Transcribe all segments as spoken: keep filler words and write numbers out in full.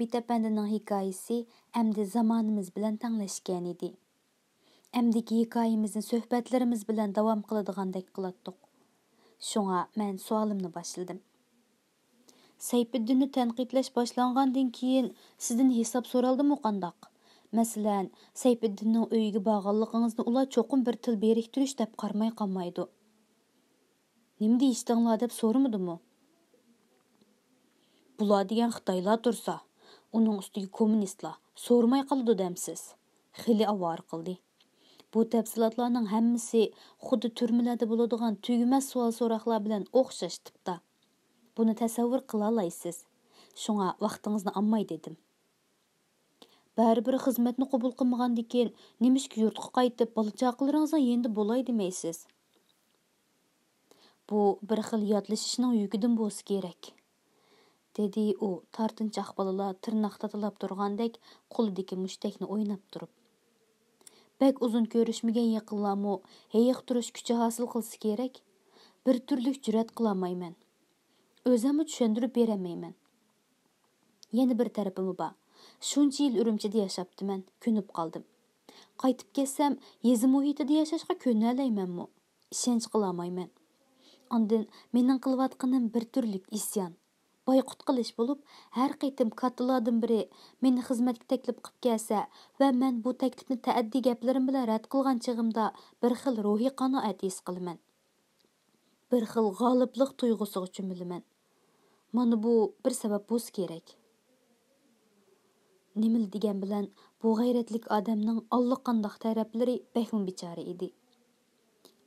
سەيپىت ئەپەندىنىڭ ھېكايىسى ئەمدى زامانىمىز بىلەن تەڭلەشكەنىدى. ئەمدىكى ھېكايىمىزنى سۆھبەتلىرىمىز بىلەن داۋام قىلىدىغاندەك قىلاتتۇق. شۇڭا مەن سوئالىمنى باشلىدىم. سەيپىددىننى تەنقىدلەش باشلانغاندىن كېيىن سىزدىن ھېساب سورالدىمۇ قانداق؟ مەسىلەن، سەيپىددىننىڭ ئۆيىگە بارغانلىقىڭىزنى ئۇلار چوقۇم بىر تىل بىرىكتۈرۈش دەپ قارىماي قالمايدۇ. نېمە دېيىشتىڭلار دەپ سورىمىدىمۇ؟ بۇلار دېگەن خىتايلار تۇرسا، ئۇنىڭ ئۈستىگە كوممۇنىستلار سورىماي قالىدۇ دەمسىز؟ خېلى ئاۋارە قىلدى. بۇ تەپسىلاتلارنىڭ ھەممىسى خۇددى تۈرمىلەردە بولىدىغان تۈگىمەس سوئال-سوراقلار بىلەن ئوخشاش تىپتا. بۇنى تەسەۋۋۇر قىلالايسىز. شۇڭا ۋاقتىڭىزنى ئالماي دېدىم. بەرىبىر خىزمەتنى قوبۇل قىلمىغاندىكىن، نېمىشقا يۇرتقا قايتىپ، بالا-چاقىلىرىڭىزنىڭ يېنىدا بولاي دېمەيسىز؟ بۇ بىر خىل ياتلىشىشنىڭ يۈكىدىن بولسا كېرەك، دېدى ئۇ تارتىنچاق بالىلار تىرناق تاتىلاپ تۇرغاندەك قولىدىكى مۇشتەكنى ئويناپ تۇرۇپ. بەك ئۇزۇن كۆرۈشمىگەن يېقىنلارمۇ ھېيىق تۇرۇش كۈچى ھاسىل قىلسا كېرەك، بىر تۈرلۈك جۈرئەت قىلالمايمەن. ئۆزەممۇ چۈشەندۈرۈپ بېرەلمەيمەن. يەنە بىر تەرىپىمۇ بار. شۇنچە يىل ئۈرۈمچىدە ياشاپتىمەن، كۆنۈپ قالدىم. قايتىپ كەتسەم، يېزا مۇھىتىدا ياشاشقا كۆنەلەيمەنمۇ؟ ئىشەنچ قىلالمايمەن. ئاندىن مېنىڭ قىلىۋاتقىنىم بىر تۈرلۈك ئىسيان، بايقۇت قىلىش بولۇپ، ھەر قېتىم كاتتىلاردىن بىرى مېنى خىزمەتكە تەكلىپ قىلىپ كەلسە ۋە مەن بۇ تەكلىپنى تەئەددىي گەپلىرىم بىلەن رەت قىلغان چېغىمدا بىر خىل روھىي قانائەت ھېس قىلىمەن. بىر خىل غالىبلىق تۇيغۇسىغا چۆمۈلىمەن. مانا بۇ بىر سەۋەب بولسا كېرەك. نېمىلا دېگەن بىلەن، بۇ غەيرەتلىك ئادەمنىڭ ئاللىقانداق تەرەپلىرى بەكمۇ بىچارە ئىدى.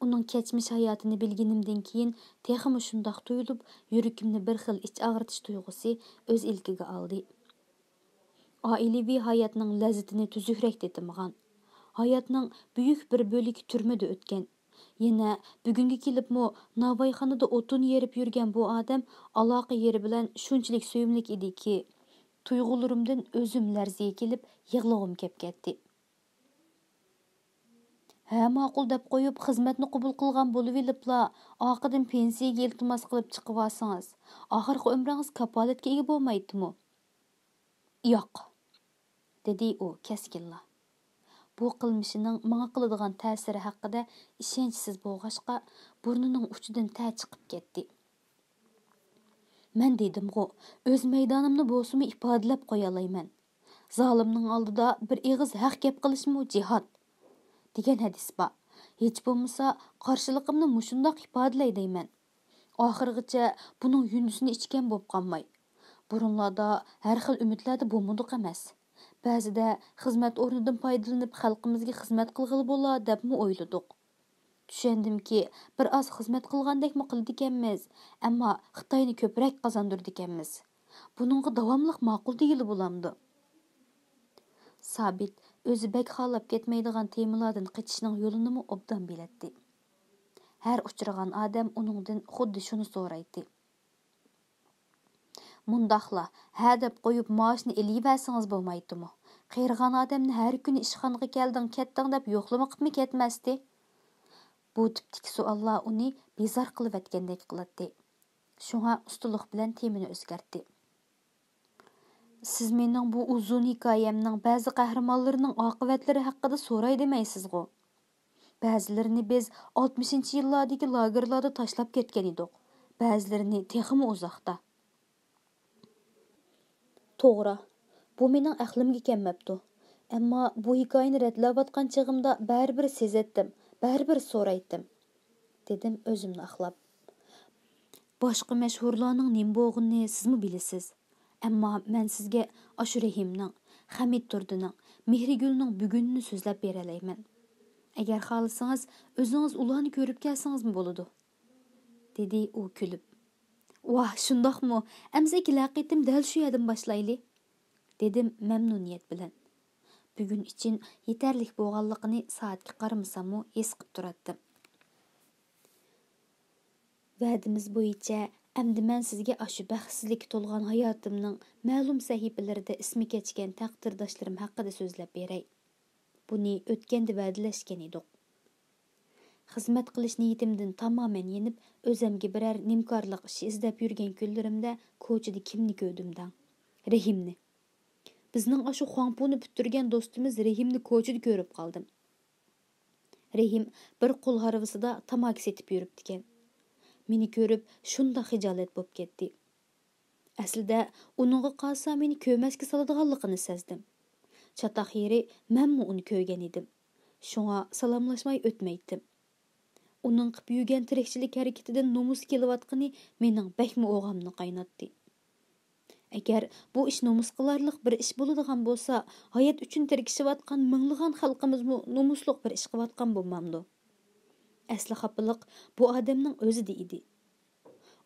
ئۇنىڭ كەچمىش ھاياتىنى بىلگىنىمدىن كېيىن تېخىمۇ شۇنداق تۇيۇلۇپ، يۈرىكىمنى بىر خىل ئىچ ئاغرىتىش تۇيغۇسى ئۆز ئىلكىگە ئالدى. ئائىلىۋى ھاياتنىڭ لەززىتىنى تۈزۈكرەك تېتىمىغان. ھاياتنىڭ بۈيۈك بىر بۆلىكى تۈرمىدە ئۆتكەن. يەنە بۈگۈنگە كېلىپمۇ ناۋايخانىدا ئوتۇن يېرىپ يۈرگەن بۇ ئادەم ئالاقە يېرى بىلەن شۇنچىلىك سۆيۈملۈك ئىدىكى، تۇيغۇلىرىمدىن ئۆزۈم لەرزىگە كېلىپ يىغلىغۇم كەپ كەتتى. ھە، ماقۇل دەپ قويۇپ، خىزمەتنى قوبۇل قىلغان بولۇۋېلىپلا، ئارقىدىن پېنسىيەگە ئىلتىماس قىلىپ چىقىۋالسىڭىز، ئاخىرقى ئۆمرىڭىز كاپالەتكە ئىگە بولمايتتىمۇ؟ ياق، دېدى ئۇ كەسكىنلا. بۇ قىلمىشىنىڭ ماڭا قىلىدىغان تەسىرى ھەققىدە ئىشەنچسىز بولغاچقا، بۇرنىنىڭ ئۇچىدىن تەر چىقىپ كەتتى. مەن دېدىمغۇ، ئۆز مەيدانىمنى بولسىمۇ ئىپادىلەپ قويالايمەن. زالىمنىڭ ئالدىدا بىر ئېغىز ھەق گەپ قىلىشمۇ جىھاد، دېگەن ھەدىس بار. ھېچ بولمىسا، قارشىلىقىمنى مۇشۇنداق ئىپادىلەي دەيمەن. ئاخىرغىچە بۇنىڭ يۇندىسىنى ئىچكەن بولۇپ قالماي. بۇرۇنلاردا ھەر خىل ئۈمىدلەردە بولمىدۇق ئەمەس. بەزىدە خىزمەت ئورنىدىن پايدىلىنىپ خەلقىمىزگە خىزمەت قىلغىلى بولا دەپمۇ ئويلىدۇق. چۈشەندىمكى، بىر ئاز خىزمەت قىلغاندەكمۇ قىلىدىكەنمىز، ئەمما خىتاينى كۆپرەك قازاندۇرىدىكەنمىز. بۇنىڭغا داۋاملىق ماقۇل دېگىلى بولامدۇ؟ سابىت ئۆزى بەك خالاپ كەتمەيدىغان تېمىلاردىن قېچىشنىڭ يولىنىمۇ ئوبدان بىلەتتى. ھەر ئۇچرىغان ئادەم ئۇنىڭدىن خۇددى شۇنى سورايتتى. مۇنداقلا، ھە دەپ قويۇپ مائاشنى ئېلىۋەرسىڭىز بولمايتتىمۇ؟ قېرىغان ئادەمنى ھەر كۈنى ئىشخانىغا كەلدىڭ، كەتتىڭ دەپ يوقلىما قىپمۇ كەتمەستى؟ بۇ تىپتىكى سوئاللار ئۇنى بىزار قىلىۋەتكەندەك قىلاتتى. شۇڭا ئۇستىلىق بىلەن تېمىنى ئۆزگەرتتى. سىز مېنىڭ بۇ ئۇزۇن ھېكايەمنىڭ بەزى قەھرىمانلىرىنىڭ ئاقىۋەتلىرى ھەققىدە سوراي دېمەيسىزغۇ؟ بەزىلىرىنى بىز ئالتمىشىنچى يىللاردىكى لاگېرلاردا تاشلاپ كەتكەن ئىدۇق، بەزىلىرىنى تېخىمۇ ئۇزاقتا. توغرا، بۇ مېنىڭ ئەقلىمگە كەلمەپتۇ. ئەمما بۇ ھېكايىنى رەتلەۋاتقان چېغىمدا بەرىبىر سېزەتتىم، بەرىبىر سورايتتىم، دېدىم ئۆزۈمنى ئاقلاپ. باشقا مەشھۇرلارنىڭ نېمە بولغىنىنى سىزمۇ بىلىسىز. ئەمما مەن سىزگە ئاشۇ رەھىمنىڭ، خەمىت تۇردىنىڭ، مېھرىگۈلنىڭ بۈگۈنىنى سۆزلەپ بېرەلەيمەن. ئەگەر خالىسىڭىز، ئۆزىڭىز ئۇلارنى كۆرۈپ كەلسىڭىزمۇ بولىدۇ، دېدى ئۇ كۈلۈپ. ۋاھ، شۇنداقمۇ؟ ئەمىسە كېلەر قېتىم دەل شۇ يەردىن باشلايلى، دېدىم مەمنۇنىيەت بىلەن. بۈگۈن ئۈچۈن يېتەرلىك بولغانلىقىنى سائەتكە قارىمىساممۇ ھېس قىپ تۇراتتىم. ۋەدىمىز بويىچە، ئەمدى مەن سىزگە ئاشۇ بەختسىزلىككە تولغان ھاياتىمنىڭ مەلۇم سەھىپىلىرىدە ئىسمى كەچكەن تەقدىرداشلىرىم ھەققىدە سۆزلەپ بېرەي. بۇنى ئۆتكەندە ۋەدىلەشكەن ئىدۇق. خىزمەت قىلىش نىيىتىمدىن تامامەن يېنىپ، ئۆزەمگە بىرەر نىمكارلىق ئىش ئىزدەپ يۈرگەن كۈنلىرىمدە كوچىدا كىمنى كۆردۈم دەڭ؟ رەھىمنى. بىزنىڭ ئاشۇ خۇاڭپۇنى پۈتتۈرگەن دوستىمىز رېھىمنى كوچىدا كۆرۈپ قالدىم. رېھىم بىر قول ھارۋىسىدا تاماكا سېتىپ يۈرۈپتىكەن. مېنى كۆرۈپ شۇنداق خىجالەت بولۇپ كەتتى. ئەسلىدە ئۇنىڭغا قارىسا مېنى كۆرمەسكە سالىدىغانلىقىنى سەزدىم. چاتاق يېرى مەنمۇ ئۇنى كۆرگەن ئىدىم. شۇڭا سالاملاشماي ئۆتمەيتتىم. ئۇنىڭ قىپ يۈرگەن تىرىكچىلىك ھەرىكىتىدىن نومۇس كېلىۋاتقىنى مېنىڭ بەكمۇ ئوغامنى قايناتتى. ئەگەر بۇ ئىش نومۇس قىلارلىق بىر ئىش بولىدىغان بولسا، ھايات ئۈچۈن تىركىشىۋاتقان مىڭلىغان خەلقىمىزمۇ نومۇسلۇق بىر ئىش قىلىۋاتقان بولمامدۇ؟ ئەسلى خاپىلىق بۇ ئادەمنىڭ ئۆزىدە ئىدى.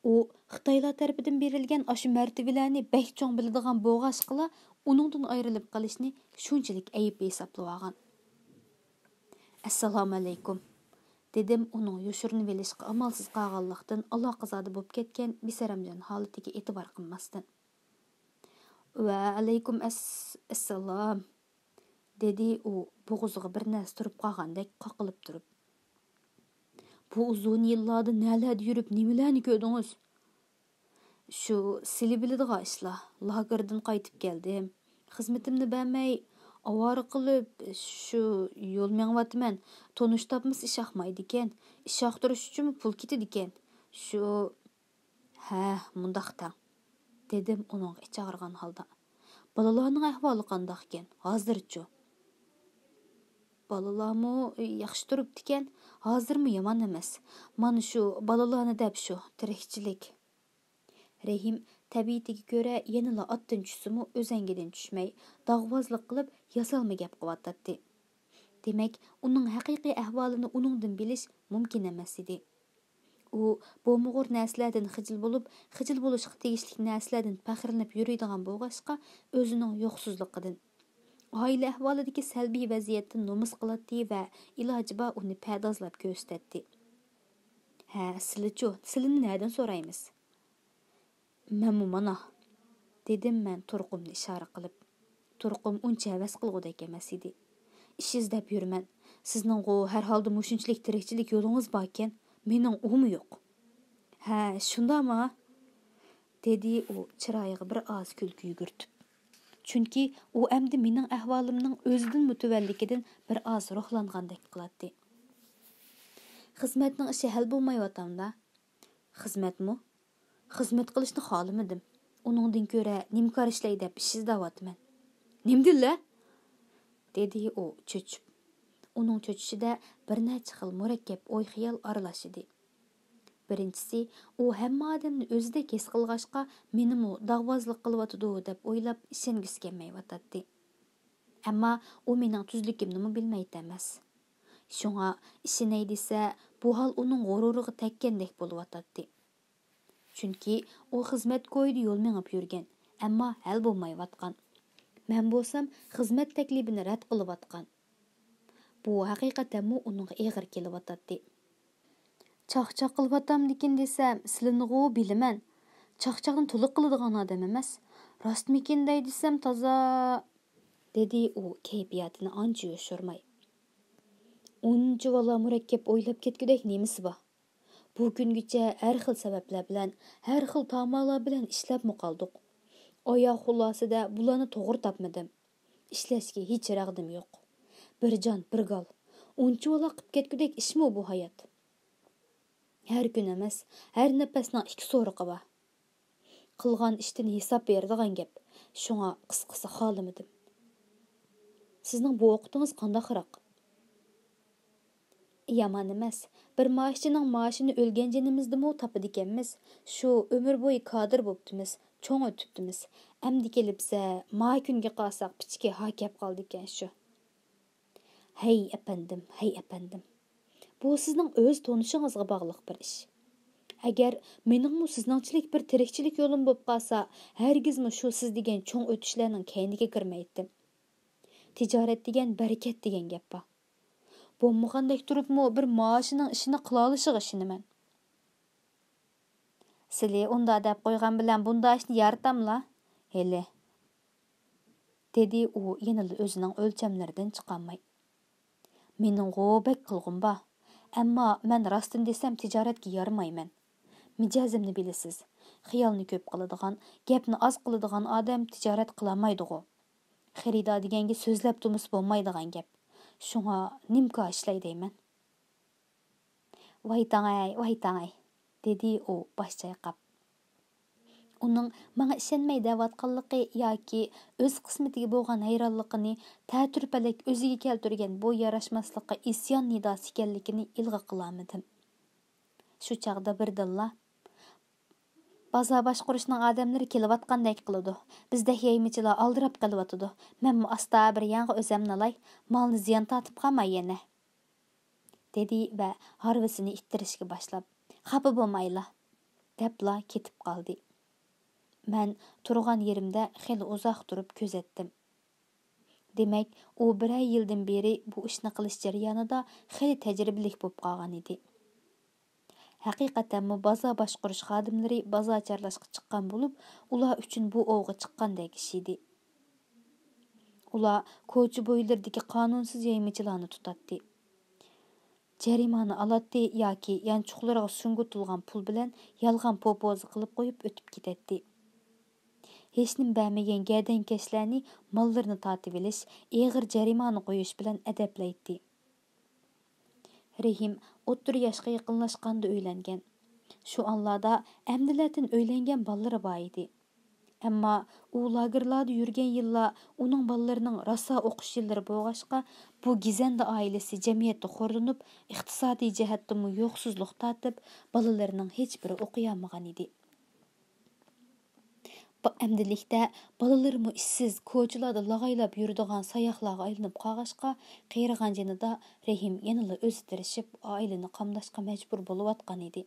ئۇ خىتايلار تەرىپىدىن بېرىلگەن ئاشۇ مەرتىۋىلەرنى بەك چوڭ بىلىدىغان بولغاچقىلا، ئۇنىڭدىن ئايرىلىپ قېلىشنى شۇنچىلىك ئەيىب ھېسابلىۋالغان. «ئەسسالامۇئەلەيكۇم» دېدىم ئۇنىڭ يوشۇرۇنۇۋېلىشقا ئامالسىز قالغانلىقتىن ئالاقىزادە بولۇپ كەتكەن بىسەرەمجان ھالىتىگە ئېتىبار قىلماستىن. «ۋەئەلەيكۇم ئەس-، ئەسسالام» دېدى ئۇ بوغۇزىغا بىر نەرسە تۇرۇپ قالغاندەك قاقىلىپ تۇرۇپ. «بۇ ئۇزۇن يىللاردا نەلەردە يۈرۈپ نېمىلەرنى كۆردىڭىز؟» «شۇ سىلى بىلىدىغان ئىشلار. لاگېردىن قايتىپ كەلدىم. خىزمىتىمنى بەرمەي، ئاۋارە قىلىپ، شۇ يول مېڭىۋاتىمەن. تونۇش تاپمىسا ئىش ئاقمايدىكەن. ئىش ئاختۇرۇش ئۈچۈنمۇ پۇل كېتىدىكەن. شۇ...» «ھە، مۇنداق تەڭ»، دېدىم ئۇنىڭغا ئىچ ئاغرىغان ھالدا. «بالىلارنىڭ ئەھۋالى قانداقكەن؟ ھازىرچۇ؟» «بالىلارمۇ ياخشى تۇرۇپتىكەن. ھازىرمۇ يامان ئەمەس. مانا شۇ بالىلارنى دەپ شۇ تىرىكچىلىك.» رېھىم تەبىئىتىگە كۆرە يەنىلا ئاتتىن چۈشسىمۇ ئۆزەڭگىدىن چۈشمەي، داغۋازلىق قىلىپ ياسالما گەپ قىلىۋاتاتتى. دېمەك، ئۇنىڭ ھەقىقىي ئەھۋالىنى ئۇنىڭدىن بىلىش مۇمكىن ئەمەس ئىدى. ئۇ بومىغۇر نەرسىلەردىن خىجىل بولۇپ، خىجىل بولۇشقا تېگىشلىك نەرسىلەردىن پەخىرلىنىپ يۈرىدىغان بولغاچقا، ئۆزىنىڭ يوقسۇزلۇقىدىن، ئائىلە ئەھۋالىدىكى سەلبىي ۋەزىيەتتىن نومۇس قىلاتتى ۋە ئىلاجى بار ئۇنى پەردازلاپ كۆرسىتەتتى. «ھە، سىلىچۇ؟ سىلىنى نەدىن سورايمىز؟» «مەنمۇ مانا»، دېدىم مەن تۇرقۇمنى ئىشارە قىلىپ. تۇرقۇم ئۇنچە ھەۋەس قىلغۇدەك ئەمەس ئىدى. «ئىش ئىزدەپ يۈرىمەن. سىزنىڭغۇ ھەر ھالدا مۇشۇنچىلىك تىرىكچىلىك يولىڭىز باركەن، مېنىڭ ئۇمۇ يوق.» «ھە، شۇنداقما؟» دېدى ئۇ چىرايىغا بىر ئاز كۈلكە يۈگۈرتۈپ. چۈنكى ئۇ ئەمدى مېنىڭ ئەھۋالىمنىڭ ئۆزىدىنمۇ تۆۋەنلىكىدىن بىر ئاز روھلانغاندەك قىلاتتى. «خىزمەتنىڭ ئىشى ھەل بولمايۋاتامدا؟» «خىزمەتمۇ؟ خىزمەت قىلىشنى خالىمىدىم. ئۇنىڭدىن كۆرە نېمە كار ئىشلەي دەپ ئىش ئىزدەۋاتىمەن.» «نېمىدېلە؟» دېدى ئۇ چۆچۈپ. ئۇنىڭ چۆچۈشىدە بىر نەچچە خىل مۇرەككەپ ئوي-خىيال ئارىلاش ئىدى. بىرىنچىسى، ئۇ ھەممە ئادەمنى ئۆزىدەك ھېس قىلغاچقا، مېنىمۇ داغۋازلىق قىلىۋاتىدۇ دەپ ئويلاپ ئىشەنگۈسى كەلمەيۋاتاتتى. ئەمما ئۇ مېنىڭ تۈزلۈكۈمنىمۇ بىلمەيتتى ئەمەس. شۇڭا ئىشىنەي دېسە، بۇ ھال ئۇنىڭ غۇرۇرىغا تەگكەندەك بولۇۋاتاتتى. چۈنكى ئۇ خىزمەت كويىدا يول مېڭىپ يۈرگەن، ئەمما ھەل بولمايۋاتقان. مەن بولسام خىزمەت تەكلىپىنى رەت قىلىۋاتقان. بۇ ھەقىقەتەنمۇ ئۇنىڭغا ئېغىر كېلىۋاتاتتى. چاقچاق قىلىۋاتامدىكىن دېسەم، سىلىنىغۇ بىلىمەن. چاقچاقنى تولا قىلىدىغان ئادەم ئەمەس. راستمىكىن دەي دېسەم، تازا. دېدى ئۇ كەيپىياتىنى ئانچە يوشۇرماي. ئۇنچىۋالا مۇرەككەپ ئويلاپ كەتكۈدەك نېمىسى بار؟ بۇ كۈنگىچە ھەر خىل سەۋەبلەر بىلەن، ھەر خىل تامالار بىلەن ئىشلەپمۇ قالدۇق. ئاياغ خۇلاسىدە بۇلارنى توغرا تاپمىدىم. ئىشلەشكە ھېچ رەغدىم يوق. بىر جان، بىر گال. ئۇنچىۋالا قىپ كەتكۈدەك ئىشمۇ بۇ ھايات؟ ھەر كۈن ئەمەس، ھەر نەپەسنىڭ ئىككى سورىقى بار. قىلغان ئىشتىن ھېساب بېرىدىغان گەپ. شۇڭا قىسقىسى خالىمىدىم. سىزنىڭ بۇ ۋاقتىڭىز قانداقراق؟ يامان ئەمەس. بىر مائاشچىنىڭ مائاشىنى ئۆلگەن جېنىمىزدىمۇ تاپىدىكەنمىز. شۇ ئۆمۈر بويى كادىر بوپتىمىز، چوڭ ئۆتۈپتىمىز. ئەمدى كېلىپسە، ما كۈنگە قارىساق پىچىكى ھا كەپ قالدىكەن شۇ. ھەي ئەپەندىم، ھەي ئەپەندىم. بۇ سىزنىڭ ئۆز تونۇشىڭىزغا باغلىق بىر ئىش. ئەگەر مېنىڭمۇ سىزنىڭچىلىك بىر تىرىكچىلىك يولۇم بولۇپ قالسا، ھەرگىزمۇ شۇ سىز دېگەن چوڭ ئۆتۈشلەرنىڭ كەينىگە كىرمەيتتىم. تىجارەت دېگەن بەرىكەت دېگەن گەپ بار. بولمىغاندەك تۇرۇپمۇ بىر مائاشىنىڭ ئىشىنى قىلالىشىغا ئىشىنىمەن. سىلى ئۇنداق دەپ قويغان بىلەن بۇنداق ئىشنى يارىتاملا؟ ھېلى. دېدى ئۇ يەنىلا ئۆزىنىڭ ئۆلچەملىرىدىن چىقالماي. مېنىڭغۇ بەك قىلغۇم بار. ئەمما مەن راستىنى دېسەم تىجارەتكە يارىمايمەن. مىجەزىمنى بىلىسىز. خىيالنى كۆپ قىلىدىغان، گەپنى ئاز قىلىدىغان ئادەم تىجارەت قىلالمايدىغۇ. خېرىدار دېگەنگە سۆزلەپ تۇرمىسا بولمايدىغان گەپ. شۇڭا نېمە كار ئىشلەي دەيمەن. ۋايتاڭەي، ۋايتاڭەي، دېدى ئۇ باش چايقاپ. ئۇنىڭ ماڭا ئىشەنمەي دەۋاتقانلىقى ياكى ئۆز قىسمىتىگە بولغان ھەيرانلىقىنى تەتۈرپەلەك ئۆزىگە كەلتۈرگەن بۇ ياراشماسلىققا ئىسيان نىداسى ئىكەنلىكىنى ئىلغا قىلالمىدىم. شۇ چاغدا بىردىنلا، بازار باشقۇرۇشنىڭ ئادەملىرى كېلىۋاتقاندەك قىلىدۇ. بىزدەك يايمىچىلار ئالدىراپ قېلىۋاتىدۇ. مەنمۇ ئاستا بىر يانغا ئۆزەمنى ئالاي، مالنى زىيان تارتىپ قالماي يەنە. دېدى ۋە ھارۋىسىنى ئىتتىرىشكە باشلاپ، خاپا بولمايلا، دەپلا كېتىپ قالدى. مەن تۇرغان يېرىمدە خېلى ئۇزاق تۇرۇپ كۆزەتتىم. دېمەك، ئۇ بىرەر يىلدىن بېرى بۇ ئىشنى قىلىش جەريانىدا خېلى تەجرىبىلىك بولۇپ قالغان ئىدى. ھەقىقەتەنمۇ بازار باشقۇرۇش خادىملىرى بازار چارلاشقا چىققان بولۇپ، ئۇلار ئۈچۈن بۇ ئوۋغا چىققاندەك ئىش ئىدى. ئۇلار كوچا بويلىرىدىكى قانۇنسىز يايمىچىلارنى تۇتاتتى. جەرىمانە ئالاتتى ياكى يانچۇقلىرىغا سۇڭغۇتۇلغان پۇل بىلەن يالغان پوپوزا قىلىپ قويۇپ ئۆتۈپ كېتەتتى. ھېچنېمە بەرمىگەن گەدەنكەشلەرنى ماللىرىنى تارتىۋېلىش، ئېغىر جەرىمانە قويۇش بىلەن ئەدەپلەيتتى. رېھىم ئوتتۇرا ياشقا يېقىنلاشقاندا ئۆيلەنگەن. شۇ ئانلاردا ئەمدىلەتىن ئۆيلەنگەن بالىلىرى بار ئىدى. ئەمما ئۇ لاگېرلاردا يۈرگەن يىللار ئۇنىڭ بالىلىرىنىڭ راسا ئوقۇش يىللىرى بولغاچقا، بۇ گېزەندە ئائىلىسى جەمئىيەتتە خورلىنىپ، ئىقتىسادىي جەھەتتىمۇ يوقسۇزلۇق تارتىپ، بالىلىرىنىڭ ھېچبىرى ئوقۇيالمىغان ئىدى. بۇ ئەمدىلىكتە بالىلىرىمۇ ئىشسىز، كوچىلاردا لاغايلاپ يۈرىدىغان ساياقلارغا ئايلىنىپ قالغاچقا، قېرىغان جېنىدا رېھىم يەنىلا ئۆزى تىرىشىپ، ئائىلىنى قامداشقا مەجبۇر بولۇۋاتقان ئىدى.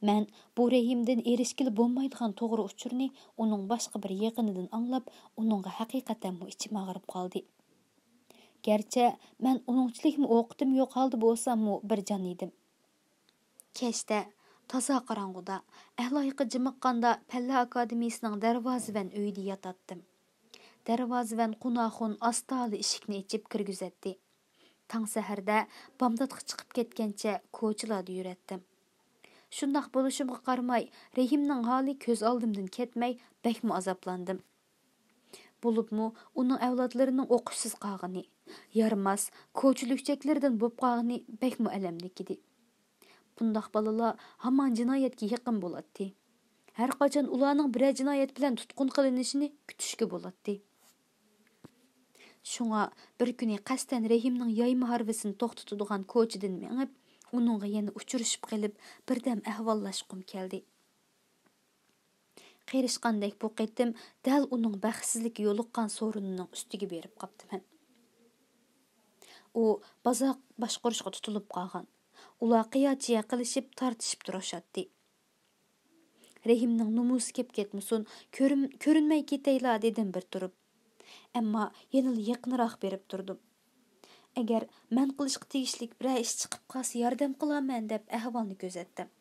مەن بۇ رېھىمدىن ئېرىشكىلى بولمايدىغان توغرا ئۇچۇرنى ئۇنىڭ باشقا بىر يېقىنىدىن ئاڭلاپ، ئۇنىڭغا ھەقىقەتەنمۇ ئىچىم ئاغرىپ قالدى. گەرچە مەن ئۇنىڭچىلىكمۇ ئوقىتىم يوق ھالدا بولساممۇ بىر جان ئىدىم. كەچتە، تازا قاراڭغۇدا، ئەھلى ئاياغقا جىمىققاندا پەنلەر ئاكادېمىيىسىنىڭ دەرۋازىۋەن ئۆيىدە ياتاتتىم. دەرۋازىۋەن قۇناخۇن ئاستاغىلا ئىشىكنى ئېچىپ كىرگۈزەتتى. تاڭ سەھەردە بامداتقا چىقىپ كەتكەنچە كوچىلاردا يۈرەتتىم. شۇنداق بولۇشۇمغا قارىماي، رېھىمنىڭ ھالى كۆز ئالدىمدىن كەتمەي، بەكمۇ ئازابلاندىم. بولۇپمۇ ئۇنىڭ ئەۋلادلىرىنىڭ ئوقۇشسىز قالغىنى، يارىماس، كوچا لۈكچەكلىرىدىن بوپ قالغىنى بەكمۇ ئەلەملىك ئىدى. بۇنداق بالىلار ھامان جىنايەتكە يېقىن بولاتتى. ھەرقاچان ئۇلارنىڭ بىرەر جىنايەت بىلەن تۇتقۇن قىلىنىشىنى كۈتۈشكە بولاتتى. شۇڭا بىر كۈنى قەستەن رېھىمنىڭ يايما ھارۋىسىنى توختىتىدىغان كوچىدىن مېڭىپ، ئۇنىڭغا يەنە ئۇچرىشىپ قېلىپ، بىردەم ئەھۋاللاشقۇم كەلدى. قېرىشقاندەك بۇ قېتىم دەل ئۇنىڭ بەختسىزلىككە يولۇققان سورۇنىنىڭ ئۈستىگە بېرىپ قاپتىمەن. ئۇ بازار باشقۇرۇشقا تۇتۇلۇپ قالغان. ئۇلار قىيا-چىيا قىلىشىپ، تارتىشىپ تۇرۇشاتتى. رېھىمنىڭ نومۇسى كەپ كەتمىسۇن، كۆرۈن-، كۆرۈنمەي كېتەيلا، دېدىم بىر تۇرۇپ. ئەمما يەنىلا يېقىنراق بېرىپ تۇردۇم. ئەگەر مەن قىلىشقا تېگىشلىك بىرەر ئىش چىقىپ قالسا ياردەم قىلارمەن دەپ ئەھۋالنى كۆزەتتىم.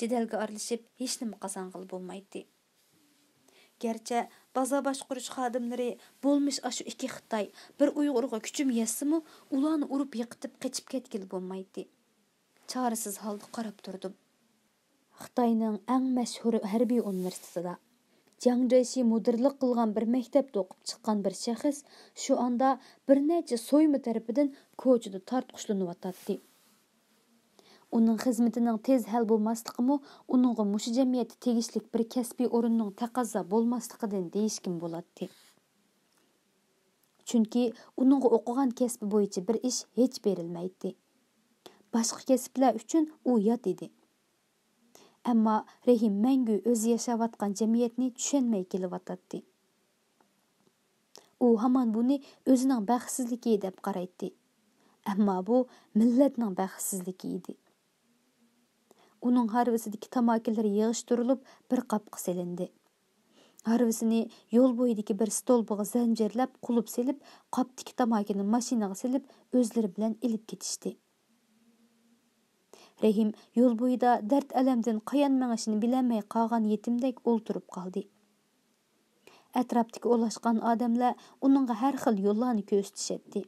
جېدەلگە ئارىلىشىپ ھېچنېمە قازانغىلى بولمايتتى. گەرچە بازار باشقۇرۇش خادىملىرى بولمىش ئاشۇ ئىككى خىتاي، بىر ئۇيغۇرغا كۈچۈم يەتسىمۇ، ئۇلارنى ئۇرۇپ يىقىتىپ قېچىپ كەتكىلى بولمايتتى. چارىسىز ھالدا قاراپ تۇردۇم. خىتاينىڭ ئەڭ مەشھۇر ھەربىي ئۇنىۋېرسىتېتىدا جياڭ جيېشى مۇدىرلىق قىلغان بىر مەكتەپتە ئوقۇپ چىققان بىر شەخس شۇ ئاندا بىر نەچچە سويما تەرىپىدىن كوچىدا تارتقۇشلىنىۋاتاتتى. ئۇنىڭ خىزمىتىنىڭ تېز ھەل بولماسلىقىمۇ ئۇنىڭغا مۇشۇ جەمئىيەتتە تېگىشلىك بىر كەسپىي ئورۇننىڭ تەقەززا بولماسلىقىدىن دېيىشكىمۇ بولاتتى. چۈنكى ئۇنىڭغا ئوقۇغان كەسپى بويىچە بىر ئىش ھېچ بېرىلمەيتتى. باشقا كەسىپلەر ئۈچۈن ئۇ يات ئىدى. ئەمما رېھىم مەڭگۈ ئۆزى ياشاۋاتقان جەمئىيەتنى چۈشەنمەي كېلىۋاتاتتى. ئۇ ھامان بۇنى ئۆزىنىڭ بەختسىزلىكى دەپ قارايتتى. ئەمما بۇ مىللەتنىڭ بەختسىزلىكى ئىدى. ئۇنىڭ ھارۋىسىدىكى تاماكىلىرى يىغىشتۇرۇلۇپ، بىر قاپقا سېلىندى. ھارۋىسىنى يول بويىدىكى بىر ستولپىغا زەنجىرلەپ، قۇلۇپ سېلىپ، قاپتىكى تاماكىنى ماشىنىغا سېلىپ، ئۆزلىرى بىلەن ئېلىپ كېتىشتى. رېھىم يول بويىدا دەرد-ئەلەمدىن قايان مېڭىشىنى بىلەلمەي قالغان يېتىمدەك ئولتۇرۇپ قالدى. ئەتراپتىكى ئولاشقان ئادەملەر ئۇنىڭغا ھەر خىل يوللارنى كۆرسىتىشەتتى.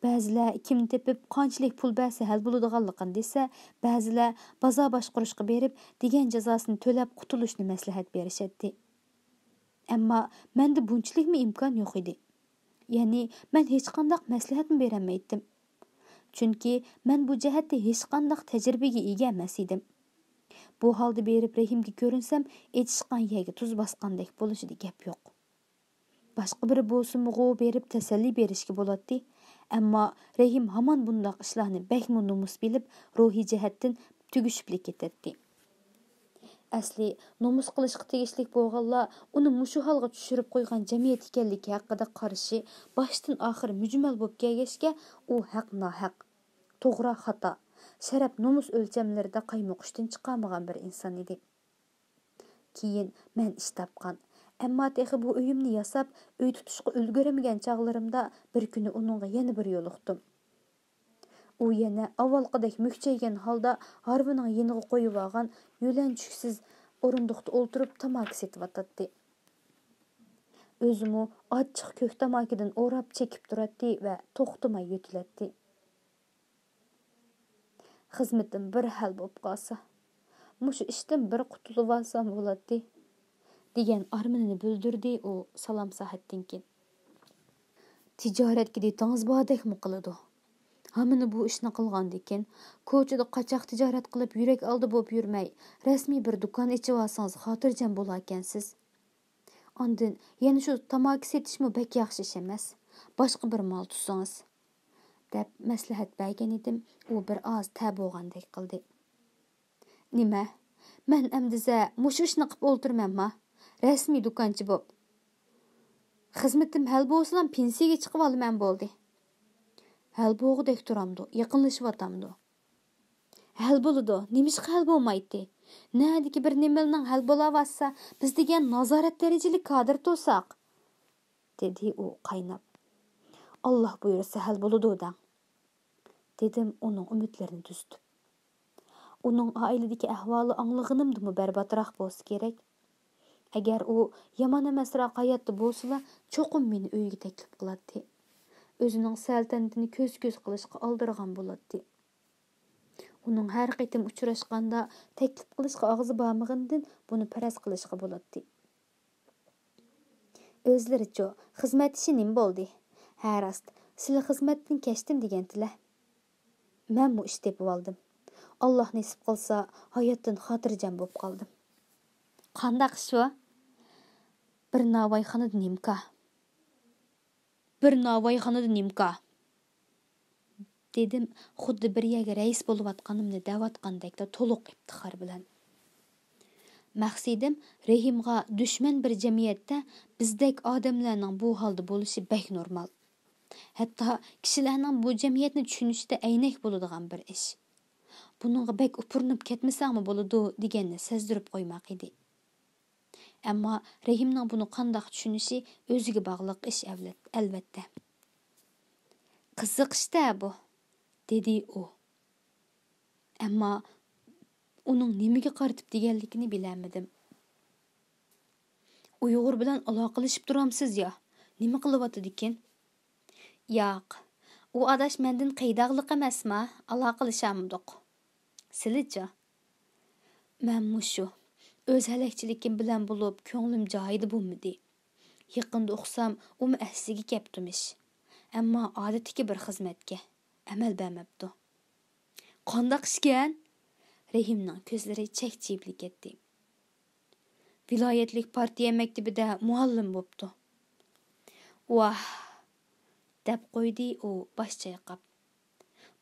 بەزىلەر كىمنى تېپىپ، قانچىلىك پۇل بەرسە ھەل بولىدىغانلىقىنى دېسە، بەزىلەر بازار باشقۇرۇشقا بېرىپ، دېگەن جازاسىنى تۆلەپ قۇتۇلۇشنى مەسلىھەت بېرىشەتتى. ئەمما مەندە بۇنچىلىكمۇ ئىمكان يوق ئىدى. يەنى مەن ھېچقانداق مەسلىھەتمۇ بېرەلمەيتتىم. چۈنكى مەن بۇ جەھەتتە ھېچقانداق تەجرىبىگە ئىگە ئەمەس ئىدىم. بۇ ھالدا بېرىپ رەھىمگە كۆرۈنسەم، ئېچىشقان يەرگە تۇز باسقاندەك بولۇشىدا گەپ يوق. باشقا بىرى بولسىمۇغۇ بېرىپ تەسەللى بېرىشكە بولاتتى. ئەمما رەھىم ھامان بۇنداق ئىشلارنى بەكمۇ نومۇس بىلىپ، روھىي جەھەتتىن تۈگىشىپلا كېتەتتى. ئەسلى نومۇس قىلىشقا تېگىشلىك بولغانلار ئۇنى مۇشۇ ھالغا چۈشۈرۈپ قويغان جەمئىيەت ئىكەنلىكى ھەققىدە قارىشى باشتىن ئاخىر مۈجمەل بولۇپ كەلگەچكە، ئۇ ھەق ناھەق، توغرا خاتا، شەرەپ نومۇس ئۆلچەملىرىدە قايمۇقۇشتىن چىقالمىغان بىر ئىنسان ئىدى. كېيىن مەن ئىش تاپقان، ئەمما تېخى بۇ ئۆيۈمنى ياساپ، ئۆي تۇتۇشقا ئۈلگۈرمىگەن چاغلىرىمدا بىر كۈنى ئۇنىڭغا يەنە بىر يولۇقتۇم. ئۇ يەنە ئاۋۋالقىدەك مۈكچەيگەن ھالدا ھارۋىنىڭ يېنىغا قويۇۋالغان يۆلەنچۈكسىز ئورۇندۇقتا ئولتۇرۇپ تاماكا سېتىۋاتاتتى. ئۆزىمۇ ئاچچىق كۆك تاماكىدىن ئوراپ چېكىپ تۇراتتى ۋە توختىماي يۆتىلەتتى. «خىزمىتىم بىر ھەل بولۇپ قالسا، مۇشۇ ئىشتىن بىر قۇتۇلۇۋالسام بولاتتى» دېگەن ئارمىنىنى بىلدۈردى ئۇ سالام ساھەتتىن كېيىن. «تىجارەتكە دېتىڭىز باردەكمۇ قىلىدۇ. ھامىنى بۇ ئىشنى قىلغاندىكىن، كوچىدا قاچاق تىجارەت قىلىپ يۈرەك ئالدى بولۇپ يۈرمەي، رەسمىي بىر دۇكان ئېچىۋالسىڭىز خاتىرجەم بولاركەنسىز. ئاندىن يەنە شۇ تاماكا سېتىشمۇ بەك ياخشى ئىش ئەمەس. باشقا بىر مال تۇتسىڭىز» دەپ مەسلىھەت بەرگەن ئىدىم، ئۇ بىر ئاز تەبىئىي بولغاندەك قىلدى. «نېمە؟ مەن ئەمدىزە مۇشۇ ئىشنى قىپ ئولتۇرىمەنما؟ رەسمىي دۇكانچى بوپ. خىزمىتىم ھەل بولسىلا پېنسىيەگە چىقىۋالىمەن بولدى.» «ھەل بولغۇدەك تۇرامدۇ، يېقىنلىشىۋاتامدۇ؟» «ھەل بولىدۇ، نېمىشقا ھەل بولمايتتى؟ نەدىكى بىر نېمىلىنىڭ ھەل بولاۋاتسا، بىز دېگەن نازارەت دەرىجىلىك كادىر تۇرساق.» دېدى ئۇ قايناپ. «ئاللا بۇيرۇسا ھەل بولىدۇ دەڭ.» دېدىم ئۇنىڭ ئۈمىدلىرىنى تۈزىتىپ. ئۇنىڭ ئائىلىدىكى ئەھۋالى ئاڭلىغىنىمدىمۇ بەرباتراق بولسا كېرەك. ئەگەر ئۇ يامان ئەمەسراق ھاياتتا بولسىلا، چوقۇم مېنى ئۆيىگە تەكلىپ قىلاتتى. ئۆزىنىڭ سەل تەنتىنى كۆز-كۆز قىلىشقا ئالدىرىغان بولاتتى. ئۇنىڭ ھەر قېتىم ئۇچراشقاندا تەكلىپ قىلىشقا ئاغزى بارمىغىنىدىن بۇنى پەرەز قىلىشقا بولاتتى. ئۆزلىرىچۇ، خىزمەت ئىشى نېمە بولدى؟ ھە راست، سىلى خىزمەتتىن كەچتىم دېگەنتىلە. مەنمۇ ئىش تېپىۋالدىم. ئاللا نېسىپ قىلسا، ھاياتتىن خاتىرجەم بولۇپ قالدىم. قانداق ئىش ئۇ؟ بىر ناۋايخانىدا نىمكا. بىر ناۋايخانىدا نىمكا. دېدىم، خۇددى بىر يەرگە رەئىس بولۇۋاتقىنىمنى دەۋاتقاندەكلا تولۇق ئىپتىخار بىلەن. مەقسىتىم، رېھىمغا دۈشمەن بىر جەمئىيەتتە بىزدەك ئادەملەرنىڭ بۇ ھالدا بولۇشى بەك نورمال. ھەتتا كىشىلەرنىڭ بۇ جەمئىيەتنى چۈشىنىشىدە ئەينەك بولىدىغان بىر ئىش. بۇنىڭغا بەك ئۇپۇرۇنۇپ كەتمىسەڭمۇ بولىدۇ دېگەننى سەزدۈرۈپ قويماق ئىدى. ئەمما رېھىمنىڭ بۇنى قانداق چۈشىنىشى ئۆزىگە باغلىق ئىش ئەۋلەت-، ئەلۋەتتە. قىزىق ئىش-دە بۇ، دېدى ئۇ. ئەمما ئۇنىڭ نېمىگە قارىتىپ دېگەنلىكىنى بىلەلمىدىم. ئۇيغۇر بىلەن ئالاقىلىشىپ تۇرامسىز يا؟ نېمە قىلىۋاتىدىكىن؟ ياق، ئۇ ئاداش مەندىن قېيىداغلىق ئەمەسما، ئالاقىلىشالمىدۇق. سىلىچۇ؟ مەن مۇشۇ، ئۆز ھەلەكچىلىكىم بىلەن بولۇپ، كۆڭلۈم جايىدا بولمىدى. يېقىندا ئۇقسام، ئۇمۇ ئەسلىگە كەپتۇمىش. ئەمما ئادەتتىكى بىر خىزمەتكە ئەمەل بەرمەپتۇ. قانداق ئىشكەن؟ رېھىمنىڭ كۆزلىرى چەكچىيىپلا كەتتى. ۋىلايەتلىك پارتىيە مەكتىپىدە مۇئەللىم بوپتۇ. ۋاھ! دەپ قويدى ئۇ باش چايقاپ.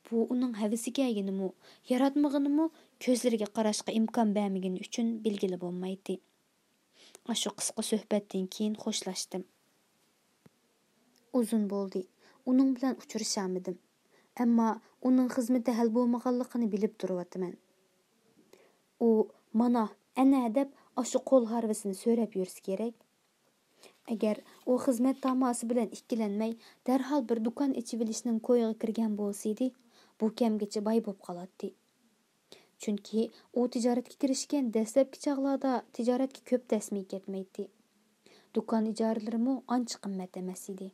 بۇ ئۇنىڭ ھەۋىسى كەلگىنىمۇ، ياراتمىغىنىمۇ كۆزلىرىگە قاراشقا ئىمكان بەرمىگىنى ئۈچۈن بىلگىلى بولمايتتى. ئاشۇ قىسقا سۆھبەتتىن كېيىن خوشلاشتىم. ئۇزۇن بولدى، ئۇنىڭ بىلەن ئۇچرىشالمىدىم. ئەمما ئۇنىڭ خىزمىتى ھەل بولمىغانلىقىنى بىلىپ تۇرۇۋاتىمەن. ئۇ مانا، ئەنە دەپ ئاشۇ قول ھارۋىسىنى سۆرەپ يۈرسە كېرەك. ئەگەر ئۇ خىزمەت تاماسى بىلەن ئىككىلەنمەي، دەرھال بىر دۇكان ئېچىۋېلىشنىڭ كويىغا كىرگەن بولسىدى، بۇ كەمگىچە باي بولۇپ قالاتتى. چۈنكى ئۇ تىجارەتكە كىرىشكەن دەسلەپكى چاغلاردا تىجارەتكە كۆپ دەسمىگە كەتمەيتتى. دۇكان ئىجارىلىرىمۇ ئانچە قىممەت ئەمەس ئىدى.